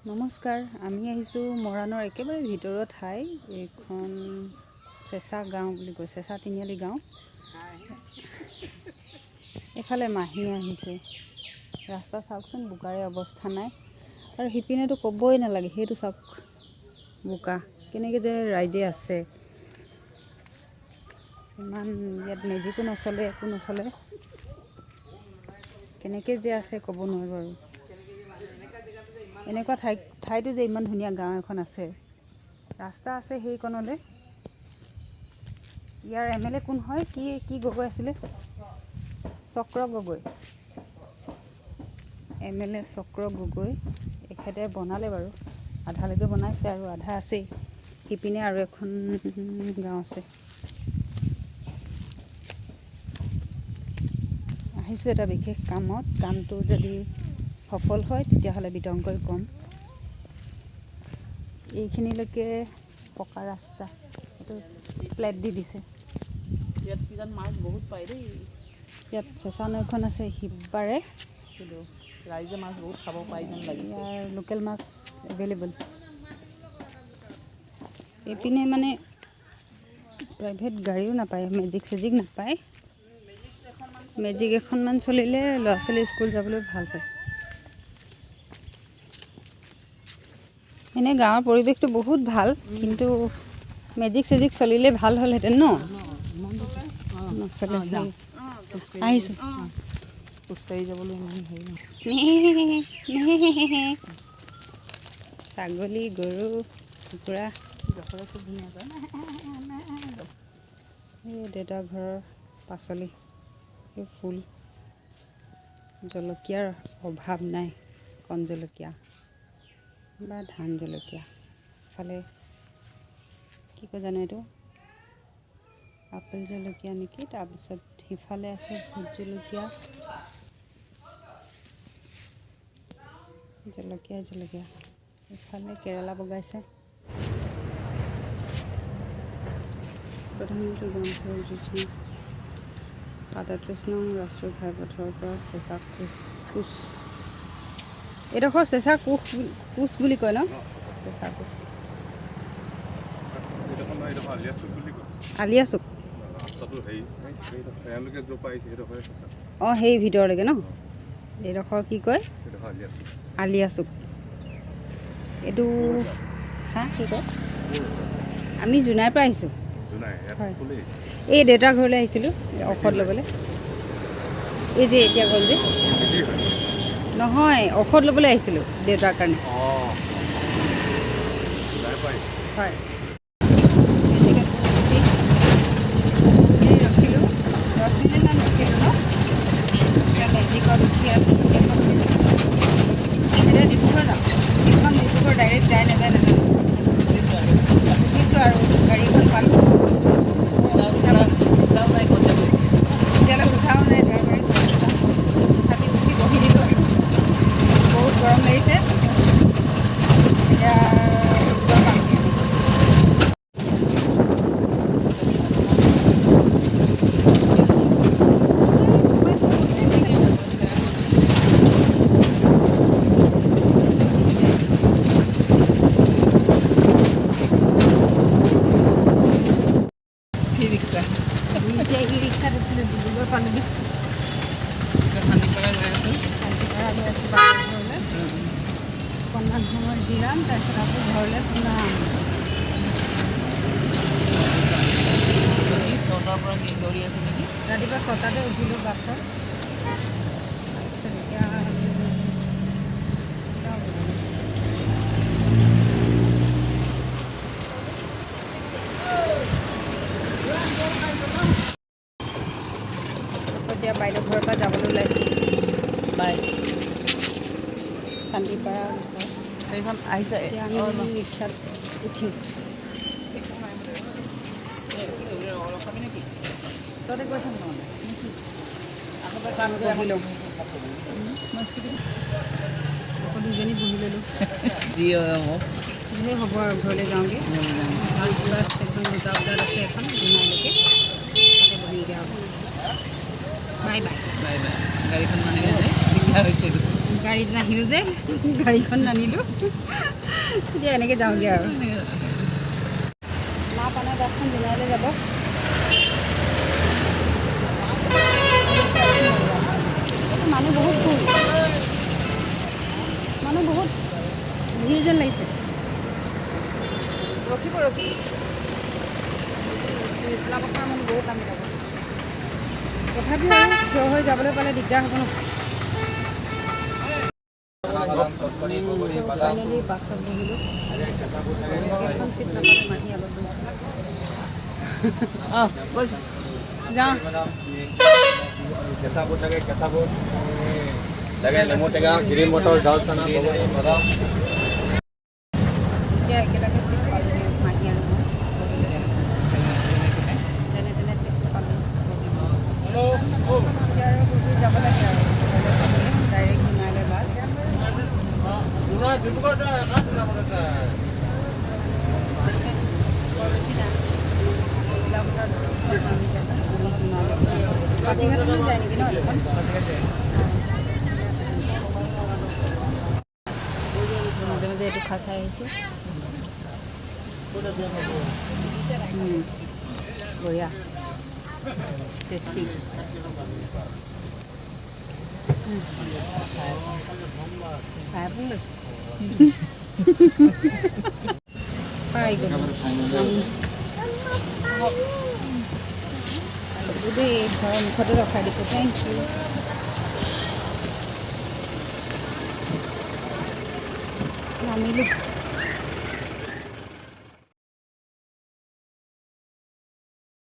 নমস্কাৰ, আমি আহিছোঁ মৰাণৰ একেবাৰে ভিতৰুৱা ঠাই। এইখন চেঁচা গাঁও বুলি কয়, চেঁচা তিনিআলি গাঁও। এইফালে মাহী আহিছে। ৰাস্তা চাওকচোন, বোকাৰে অৱস্থা নাই। আৰু সিপিনেতো ক'বই নালাগে, সেইটো চাওক বোকা কেনেকৈ যে ৰাইজে আছে। ইমান ইয়াত মেজিকো নচলে, একো নচলে, কেনেকৈ যে আছে ক'ব নোৱাৰোঁ। আৰু এনেকুৱা ঠাইতো যে ইমান ধুনীয়া গাঁও এখন আছে, ৰাস্তা আছে সেইকণলৈ। ইয়াৰ এম এল এ কোন হয়? কি কি গগৈ আছিলে? চক্ৰ গগৈ, এম এল এ চক্ৰ গগৈ। এখেতে বনালে বাৰু, আধালৈকে বনাইছে আৰু আধা আছেই। সিপিনে আৰু এখন গাঁও আছে। আহিছোঁ এটা বিশেষ কামত। কামটো যদি সফল হয়, তেতিয়াহ'লে বিতংকৈ ক'ম। এইখিনিলৈকে পকা ৰাস্তা, এইটো প্লেট দি দিছে। ইয়াত কিজান মাছ বহুত পায় দেই। ইয়াত চেঁচা নৈখন আছে সিপাৰে। কিন্তু ৰাইজে মাছ বহুত খাব পাই যেন লাগিছে। ইয়াৰ লোকেল মাছ এভেইলেবল। এইপিনে মানে প্ৰাইভেট গাড়ীও নাপায়, মেজিক চেজিক নাপায়। মেজিক এখনমান চলিলে ল'ৰা ছোৱালী স্কুল যাবলৈ ভাল পায়। এনেই গাঁৱৰ পৰিৱেশটো বহুত ভাল, কিন্তু মেজিক চেজিক চলিলে ভাল হ'লহেঁতেন ন? নচলে। আহিছোঁ। খোজকাঢ়ি যাবলৈ ইমান হেৰি নহয়। ছাগলী, গৰু, কুকুৰা। ডখৰে খুব ধুনীয়া কয়। এই দেউতাৰ ঘৰৰ পাচলি, এই ফুল, জলকীয়াৰ অভাৱ নাই। কণ জলকীয়া বা ধান জলকীয়া। ইফালে কি কয় জানো, এইটো আপেল জলকীয়া নেকি? তাৰপিছত সিফালে আছে ভোট জলকীয়া। জলকীয়া জলকীয়া। ইফালে কেৰেলা বগাইছে। প্ৰধানমন্ত্ৰী গ্ৰাম সড়ক যোজনা, 37 নং ৰাষ্ট্ৰীয় ঘাইপথৰ পৰা চেঁচা কোচ। এইডোখৰ চেঁচা কোচ কোচ বুলি কয় ন? চেঁচা কোচ। এইডোখৰ নহয়, এইডোখৰ আলিয়া চুক বুলি কয়। আলিয়া চুক। ৰাস্তাটো হেৰি, এওঁলোকে য'ৰ পৰা আহিছে, সেইডোখৰে চেঁচা। অঁ, সেই ভিতৰলৈকে ন? এইডোখৰ কি কয়? সেইডোখৰ আলিয়া চুক। আলিয়া চুক এইটো। হা, কি কয়? আমি জোনাইৰ পৰা আহিছোঁ। জোনাই ইয়াত? হয়। ক'লৈ আহিছে? এই দেউতাৰ ঘৰলৈ আহিছিলোঁ ঔষধ ল'বলৈ। এই যে এতিয়া গ'ল যে। কি হয়? নহয়, ঔষধ ল'বলৈ আহিছিলোঁ দেউতাৰ কাৰণে। অঁ, জোনাইৰ পৰা আহিছে। হয়। ৰখিলোঁ, 10 মিনিটমান ৰখিলোঁ ন? এতিয়া মেজিকত উঠি আমি এতিয়া ডিব্ৰুগড় যাম। এইখন ডিব্ৰুগড় ডাইৰেক্ট যায় নাযায় নাজানো। উঠিছোঁ আৰু গাড়ীখন পালোঁ। এতিয়ালৈ উঠাও নাই ড্ৰাইভাৰে। তথাপি উঠি বহি দিলোঁ আৰু বহুত গৰম লাগিছে। এতিয়া ডিব্ৰুগড় পামগৈ আমি। ই ৰিক্সা। আমি এতিয়া ই ৰিক্সাত উঠিলোঁ, ডিব্ৰুগড় পালোগৈ। এতিয়া শান্তিপাৰা গৈ আছোঁ। শান্তিপাৰা গৈ আছোঁ বাপেৰ ঘৰলৈ। অকণমান সময় জিৰাম, তাৰপিছত আকৌ ঘৰলৈ পোনাম। এই 6টাৰ পৰা কি দৌৰি আছে নেকি? ৰাতিপুৱা 6টাতে উঠিলোঁ বাছত। তাৰপিছত এতিয়া যাওঁ। আকৌ এতিয়া বাইদেউ ঘৰৰ পৰা যাবলৈ ওলাইছোঁ। বাই। শান্তিপাৰা ঘৰ। সেইখন আহিছে। এতিয়া আমি ৰিক্সাত উঠিম। ৰখাবি নেকি? ততে গৈ থাক নহ'লে। আকৌ বহি লওঁ। আকৌ দুজনী বহি ল'লোঁ। যি হয় হ'ব। সেই হ'ব আৰু, ঘৰলৈ যাওঁগৈ। ভাল লাষ্ট এখন 2টা বজাত আছে এখন জোনাইলৈকে, তাতে বহিমগৈ আৰু। Bye bye. Bye bye. গাড়ীখন মানে যে দিগদাৰ হৈছে। গাড়ীত নাহিলোঁ যে, গাড়ীখন নানিলোঁ। এতিয়া এনেকৈ যাওঁগৈ আৰু। মা পানৰ বাছখন জোনাইলৈ যাব। মানুহ বহুত ফুল, মানুহ বহুত ভিৰ যেন লাগিছে। ৰখিব ৰখিব, চিলাপথাৰ মানুহ বহুত নামি যাব। তথাপিও আৰু থিয় হৈ যাবলৈ পালে দিগদাৰ হ'ব ন। ফাইনেলি বাছত বহিলোঁ। এখন চিট নাপালে, মাহী আগত বহিছে। অঁ, গৈছোঁ। যাওঁ। কেঁচা বুট লাগে, কেঁচা বুট লাগে, নেমু টেঙা, গ্ৰীণ মটৰ, ডাল চানা, বগৰী, বাদাম। এতিয়া একেলগে চিট পালোঁ, মাহী আৰু মই বহি লৈছোঁ। যেনে তেনে চিট পালোঁ, বহিলোঁ। এতিয়া আৰু বহি যাব লাগে আৰু ডাইৰেক্ট জোনাইলৈ বাছ। বৰ বেছি নাই, চিলাপথাৰত নামি যাব, জোনাইলৈ। পাছিঘাটলৈ যায় নেকি ন এইখন? মাজে মাজে এইটো খাই খাই আহিছোঁ। বঢ়িয়া টেষ্টি। খাই লৈছোঁ, পাই গ'লোঁ দেই। ঘৰৰ মুখতে ৰখাই দিছে, thank U. নামিলোঁ।